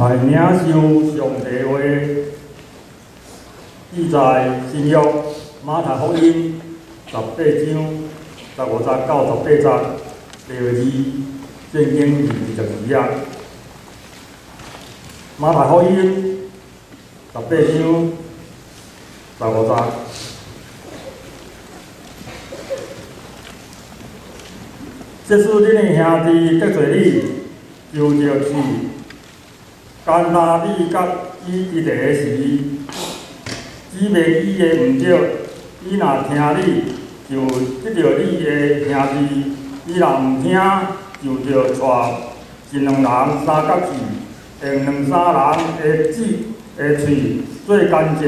來領受上帝話，記在新約馬太福音18章15節到18節，第二聖經22頁。馬太福音十八章十五節。即使恁的兄弟得罪你，就著去。干焦你佮伊一个時，指明伊的毋對，伊若聽你，就得著你的兄弟；伊若毋聽，就著帶一兩人相佮去，用兩三人的舌的喙做見證。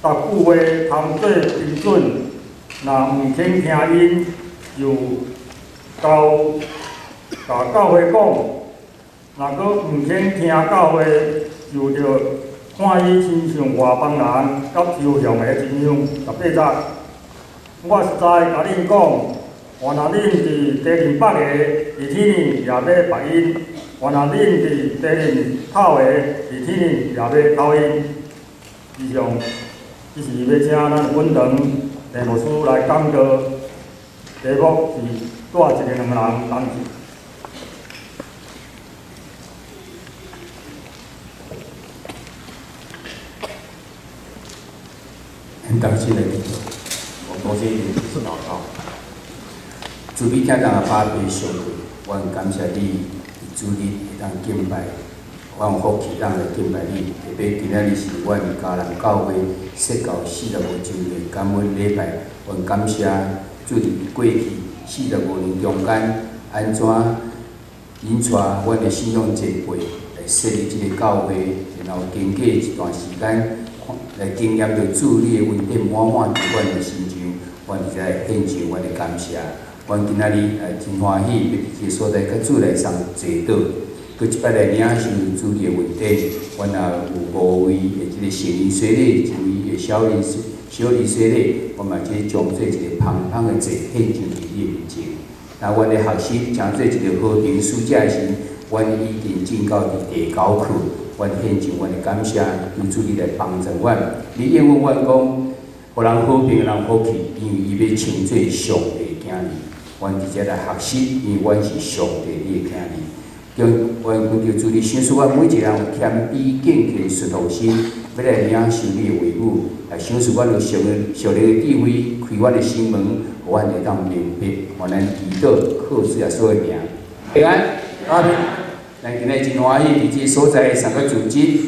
逐句話通做憑準，若毋肯聽𪜶，就交共教會講。若閣毋肯聽教會，就著看伊親像外邦人佮抽象的一樣。18節，我實在共恁講，凡若恁佇地面縛的，佇天頂也欲縛𪜶；凡若恁佇地面透的，佇天頂也欲透𪜶。以上，這是欲請咱本堂鄭牧師來講道，題目是帶一个兩人同去。咱同齊來祈禱，我們同心一起禱告。慈悲疼痛的爸爸上帝，我很感謝你，主日會當敬拜，我有福氣當來敬拜你。特別今仔日是阮迦南教會設教45週年感恩禮拜，我很感謝主佇過去45年中間，按怎𪜶帶阮的信仰前輩來設立這個教會，然後經過一段時間，來經驗著主你的恩典滿滿佇阮的身上，阮佇遮獻上阮的感謝。阮今仔日真歡喜，欲佇這个所在佮主來送坐倒，閣一擺來領受主你的恩典。阮也有五位的這个成人洗禮，一位的小兒洗禮，我嘛這將做一个芳芳的祭獻上佇你的面前。那阮咧學習成做一个和平使者的時，阮已經進到佇地窖去。阮獻上阮的感謝，求主你來幫助阮。你應允阮講，予人和平的人福氣，因為伊欲稱做上帝囝兒。阮佇遮來學習，因為阮是上帝你的囝兒。叫阮恳求主你賞賜阮每一个人有謙卑敬虔順服心，欲來領受你的話語，來賞賜阮有屬靈的智慧，開阮的心門，予阮會當明白。予咱祈禱靠主耶穌的名，平安。阿們。咱今日真歡喜，佇這个所在三個組織，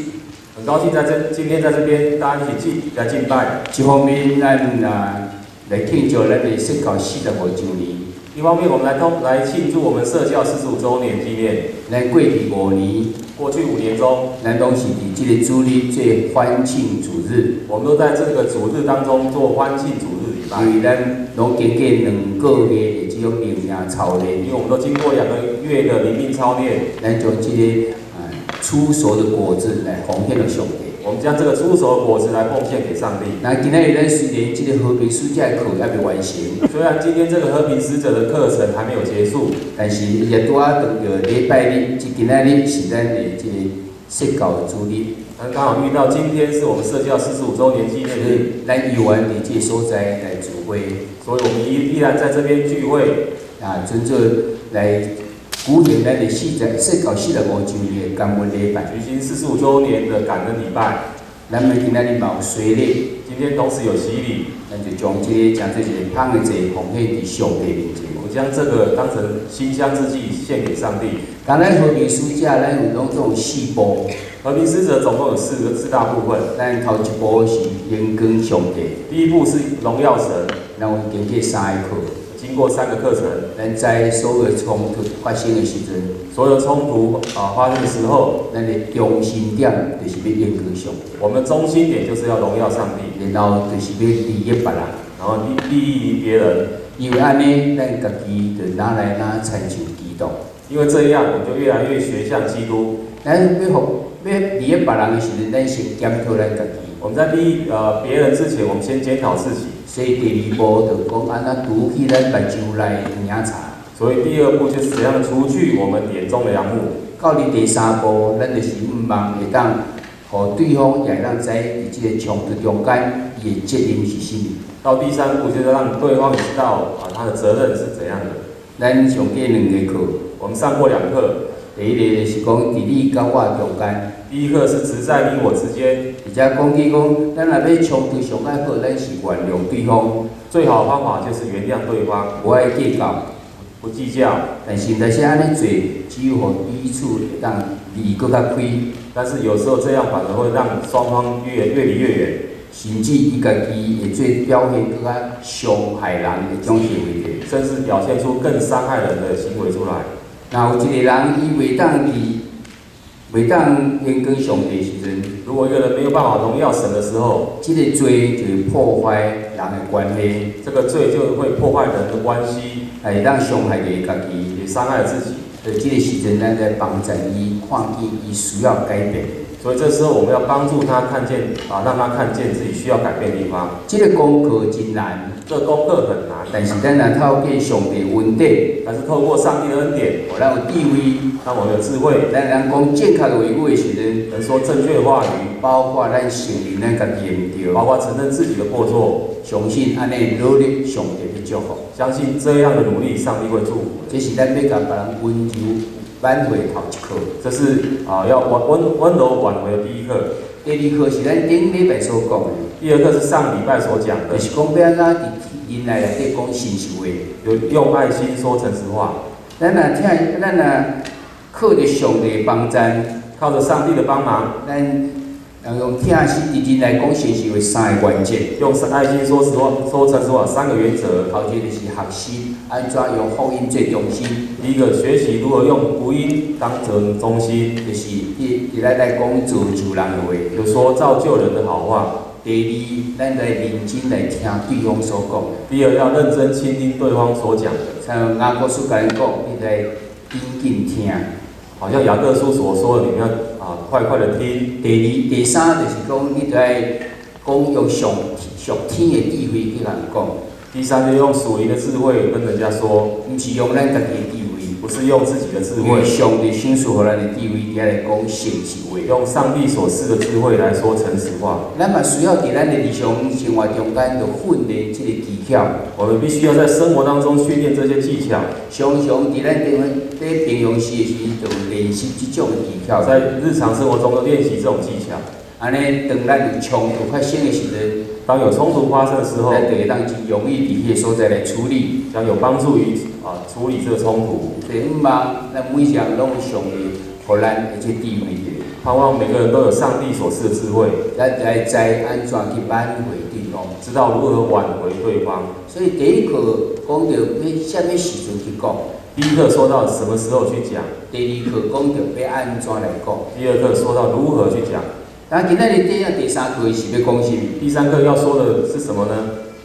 很高興在這今天在這邊大家一起敬來敬拜。一方面，咱啊來慶祝咱的設教45週年；一方面，我們來慶祝我們設教45週年紀念。咱過去五年，過去5年中，咱攏是佇這个主日做歡慶主日。我們都在這個主日當中做歡慶主日禮拜。因為咱攏經過2個月的這種靈命操練，因為我們都經過2個月的靈命操練，咱將這個初熟的果子來奉獻予上帝。我們將這個初熟的果子來奉獻給上帝。那今仔日咱雖然這個和平使者的課猶未完成，雖然今天這個和平使者的課程還沒有結束，但是也拄仔當著禮拜日，這今仔日是咱的這個設教主日。但剛好遇到今天是我們設教45週年紀念日，咱依然佇這個所在來聚會，所以我們依然在這邊聚會，啊，尊做來舉行咱的設教45週年的感恩禮拜，舉行45週年的感恩禮拜。咱們今仔日嘛有洗禮，今天同時有洗禮，咱就將這個將這一個芳的祭奉獻佇上帝面前。我將這個當成馨香之祭獻給上帝。當咱和平使者，咱有攏總有四步。和平使者總共有四大部分。咱頭一步是榮光上帝，第一步是榮耀神。咱有經過三個課，經過三個課程，咱知所有衝突發生的時陣，所有衝突啊發生的時候，咱的中心點就是欲榮光上帝。我們中心點就是要榮耀上帝，然後就是欲利益別人，然後利益於別人。因為按呢，咱家己就哪來哪親像基督。因為這樣，我們就越來越學像基督。咱欲予欲利益別人的時陣，咱先檢討咱家己。我們在利益別人之前，我們先檢討自己。所以第二步就講按怎除去咱目睭內的影柴。所以第二步就是怎樣除去我們眼中的梁木。到佇第三步，咱就是向望會當，予對方也會當知佇這個衝突中間，伊的責任是啥物。到第三步就是讓對方也知道啊，他的責任是怎樣的。咱上過兩個課，我們上過兩課。第一個是講佇你佮我中間。第一課是指在你我之間。而且講起講，咱若欲衝突上較好，咱是原諒對方。最好的方法就是原諒對方，無愛計較，不計較。但是毋知按呢做，只有予彼此會當離閣較開。但是有時候這樣反而會讓雙方越離越遠，甚至伊家己會做表現閣較傷害人的種行為。甚至表現出更傷害人的行為出來。若有一個人伊袂當榮光上帝時陣，如果一個人沒有辦法榮耀神的時候，這個罪就會破壞人的關係。這個罪就會破壞人的關係，會當傷害著家己，也傷害自己。所以這個時陣，咱來幫助伊看見伊需要改變。所以這時候我們要幫助他看見啊，讓他看見自己需要改變的地方。這個功課真難，這個功課很難。但是咱若透過上帝恩典，但是透過上帝的恩典，予咱有智慧，讓我們有智慧，咱能講正確的話語的時陣，能說正確的話語，包括咱承認咱家己的毋對，包括承認自己的過錯，相信按呢努力，上帝會祝福。相信這樣的努力，上帝會祝福。這是咱欲共別人溫柔挽回頭一課。這是啊，要溫柔挽回的第一課。第二課是咱頂禮拜所講的。第二課是上禮拜所講的，就是講欲按怎佇忍耐內底講誠實話，有用愛心說誠實話。咱若聽，咱若靠著上帝幫助，靠著上帝的幫忙，咱用疼惜佇忍耐講誠實話三個原則。用愛心說實話，說誠實話三個原則。頭一個就是學習按怎用福音做中心。第一個學習如何用福音當成中心，就是佇佇咱來講造就人的話，就說造就人的好話。第二，咱來認真來聽對方所講。第二，要認真傾聽對方所講的。像雅各書共咱講，你來緊緊聽。好像雅各書所說的，你們要啊快快的聽。第二、第三就是講，你愛講用屬屬天的智慧去共人講。第三就用屬靈的智慧跟人家說，毋是用咱家己的智慧，不是用自己的智慧。上帝賞賜予咱的智慧，佇遐來講誠實話。用上帝所賜的智慧來說誠實話。咱嘛需要佇咱的日常生活中間，就訓練這個技巧。我們必須要在生活當中訓練這些技巧。常常佇咱佇平常時的時陣，就練習這種技巧。在日常生活中都練習這種技巧。按呢，當咱有衝突發生的時陣，當有衝突發生的時候，咱就會當真容易佇彼個所在來處理，將有幫助於啊處理這個衝突。所以，向望咱每一人攏有上帝予咱的這智慧的。盼望每個人都有上帝所賜的智慧，咱就愛知按怎去挽回對方，知道如何挽回對方。所以第一課講著欲啥物時陣去講。第一課說到什麼時候去講。第二課講著欲按怎來講。第二課說到如何去講。那今仔日第三課是欲講啥物？第三課要說的是什麼呢？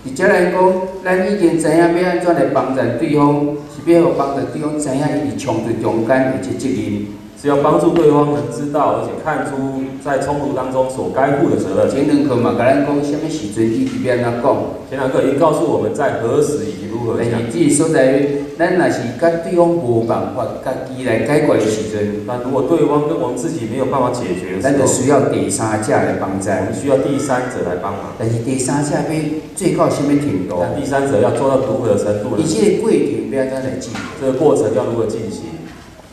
直接來講，咱已經知影欲按怎來幫助對方，是欲予幫助對方知影伊佇衝突中間的這責任。是要幫助對方能知道，而且看出在衝突當中所該負的責任。前兩課嘛，共咱講啥物時陣以及欲按怎講。前兩課已經告訴我們在何時以及如何講。但是這個所在，咱若是佮對方無辦法家己來解決的時陣，那如果對方跟我們自己沒有辦法解決的時候，咱就需要第三者來幫助。我們需要第三者來幫忙。但是第三者欲做到啥物程度？但第三者要做到如何的程度呢？伊這個過程欲按怎來進行？這個過程要如何進行？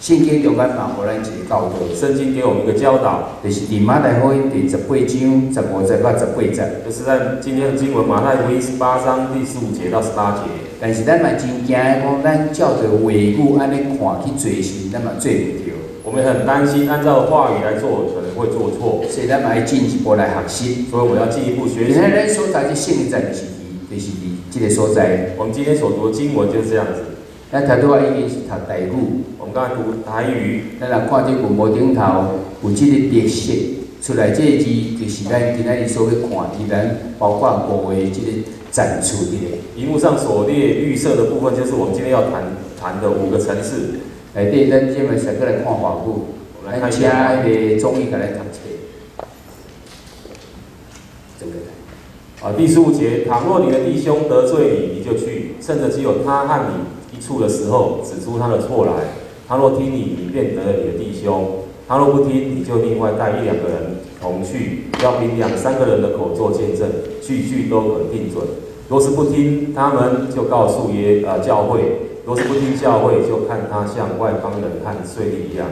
聖經中間嘛，予咱一個教導。聖經給我們一個教導，就是佇馬太福音第18章15節到18節。就是在今天的經文馬太福音18章第15節到18節。但是咱嘛真驚講，咱照著話語按呢看去做時，咱嘛做毋著。我們很擔心按照話語來做，可能會做錯。所以咱嘛愛進一步來學習。所以我要進一步學習。今仔咱所讀這聖經就是佇這個所在。我們今天所讀的經文就是這樣子。咱頭拄仔已經是讀台語，我們剛才讀台語。咱若看這銀幕頂頭有這個綠色出來，這個字就是咱今仔日所欲看的，咱包括五個這個層次佇咧。螢幕上所列綠色的部分，就是我們今天要談談的五個層次。內底咱這擺先閣來看華語，咱請彼個總理共咱讀冊。整個來。啊，第15節，倘若你的弟兄得罪你，你就去，趁著只有他和你一處的時候，指出他的錯來。他若聽你，你便得了你的弟兄；他若不聽，你就另外帶一兩個人同去，要憑兩三個人的口做見證，句句都可定準。若是不聽他們，就告訴教會；若是不聽教會，就看他像外邦人和稅吏一樣。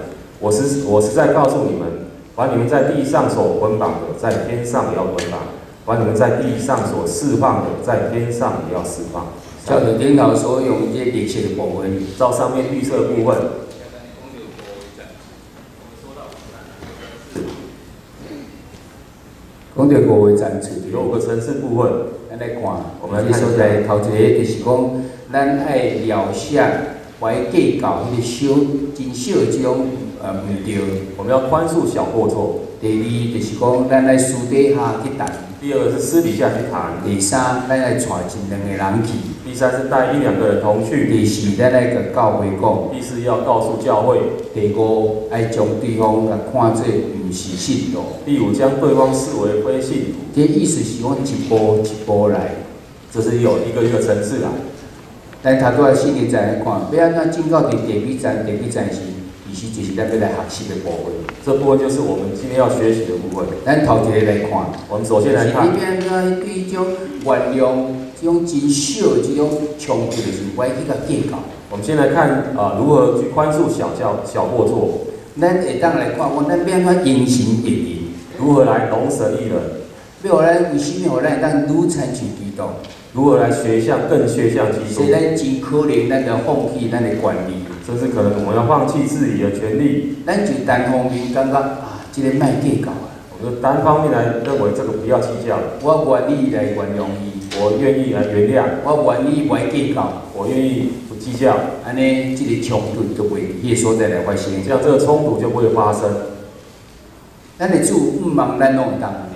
我實在告訴你們，凡你們在地上所捆綁的，在天上也要捆綁；凡你們在地上所釋放的，在天上也要釋放。照著頂頭所用這綠色的部分，照上面綠色的部分。講到五個層次，有五個層次部分。咱來看，這所在頭一个就是講，咱愛饒赦，無愛計較彼個小、真小的這種毋對。我們要寬恕小過錯。第二就是講，咱愛私底下去談。第二個是私底下去談。第三，咱愛帶一兩個人去。第三是帶一兩個人同去。第四，咱愛共教會講。第四要告訴教會。第五，愛將對方共看做毋是信徒。第五，將對方視為非信徒。這意思是講一步一步來，這是有一個一個層次來。咱頭拄仔四個層來看，欲按怎進到佇第幾層？第幾層是，其實就是咱欲來學習的部分。這部分就是我們今天要學習的部分。咱頭一個來看，我們首先來看。你欲按怎對這種原諒，這種真小的這種衝突的時候，無愛去共計較。我們先來看啊，如何去寬恕小過錯。咱會當來看，講咱欲按怎榮神益人，如何來榮神益人？欲予咱為啥物予咱會當愈親像基督？如何來學像更學像基督？所以咱真可能咱著放棄咱的權利，甚至可能我們要放棄自己的權利。咱就單方面感覺啊，這個莫計較啊。我們就單方面來認為這個不要計較。我願意來原諒伊，我願意來原諒。我願意無計較，我願意不計較。按呢，這個衝突就袂佇彼個所在來發生。這樣這個衝突就不會發生。咱的主毋望咱攏會當按呢。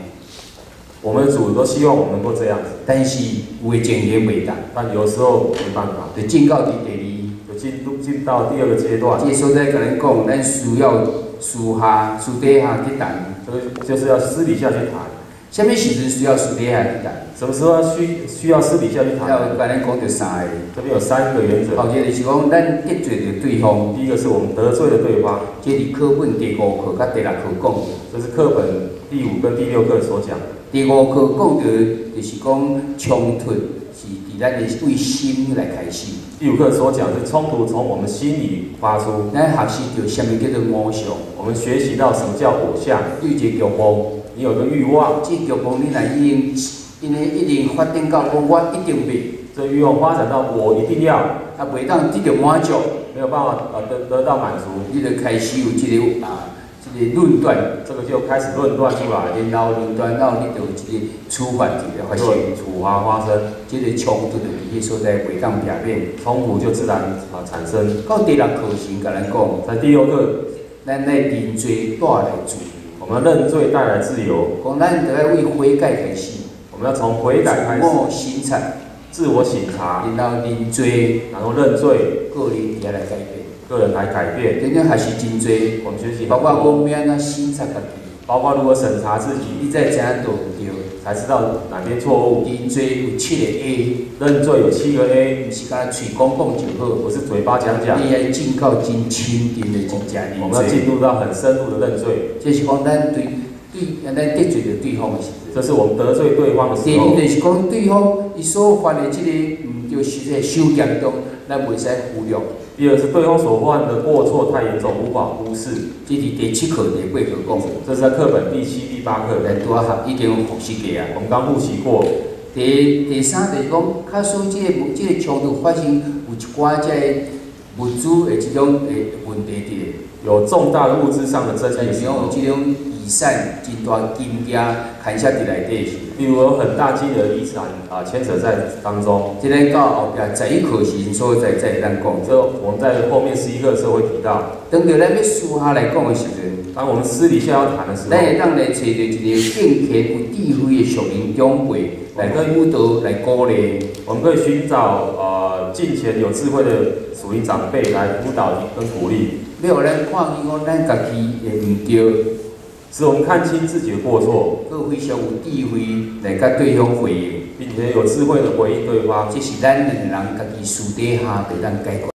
我們的主都希望我們能夠這樣子，但是有的情形袂當。但有時候沒辦法。就進到佇第二，就進到第二個階段。這個所在共咱講，咱需要私底下去談。這個就是要私底下去談。啥物時陣需要私底下去談？什麼時候需要私底下去談？要共咱講著三個。這邊有三個原則。頭一個就是講，咱得罪著對方。第一個是我們得罪了對方。這佇課本第五課佮第六課講。這是課本第五跟第六課所講。第五課講著就是講衝突是佇咱的對心來開始。第五課所講是衝突從我們心裡發出。咱學習著啥物叫做偶像？我們學習到什麼叫偶像？對一個欲望，你有個慾望。這個欲望你若已經，因為一定發展到講我一定欲。這慾望發展到我一定要，啊，袂當得著滿足，沒有辦法得到滿足，你就開始有這個啊。這個論斷，這個就開始論斷出來，然後論斷後，你就有一個處罰一個發生，處罰發生，這個衝突就佇彼所在袂當避免，衝突就自然產生。到第六課時共咱講，在第六課，咱來認罪帶來自由，我們認罪帶來自由。講咱著愛為悔改開始，我們要從悔改開始，自我省察，自我省察，然後認罪，然後認罪，個人佇遐來改變。個人來改變，等等學習真濟，我們學習包括講欲按怎省察家己，包括如何審查自己，你才知影佗毋對，才知道哪邊錯誤。認罪有七個 A，認罪有七個 A，毋是干焦喙講講就好，不是嘴巴講講。你愛進到真深沉的真正認罪。我們要進入到很深入的認罪。這是講咱對咱得罪著對方的時陣。這是我們得罪對方的時候。第二就是講對方伊所犯的這個毋對，實在傷嚴重，咱袂使忽略。第二是對方所犯的過錯太嚴重，無法忽視。這佇第七課、第八課講。這是在課本第七、第八課。咱拄仔學已經複習過啊。我們剛複習過。第三就是講，假使這個衝突發生有一寡這個物資的這種的問題佇咧。有重大的物資上的爭議。像有這種遺產真大金額牽涉佇內底時。例如有很大金額遺產啊牽扯在當中。這个到後壁十一課時所在再會當講。這我們在後面11課的時候會提到。當著咱欲私下來講的時陣，當我們私底下要談的時候，咱會當來揣著一個敬虔有智慧的屬靈長輩來輔導、來鼓勵。我們可以尋找敬虔有智慧的屬靈長輩來輔導跟鼓勵。欲予咱看見講咱家己的毋對，使我們看清自己的過錯，閣非常有智慧來佮對方回應，並且有智慧的回應對方。這是咱兩个人家己私底下就當解決。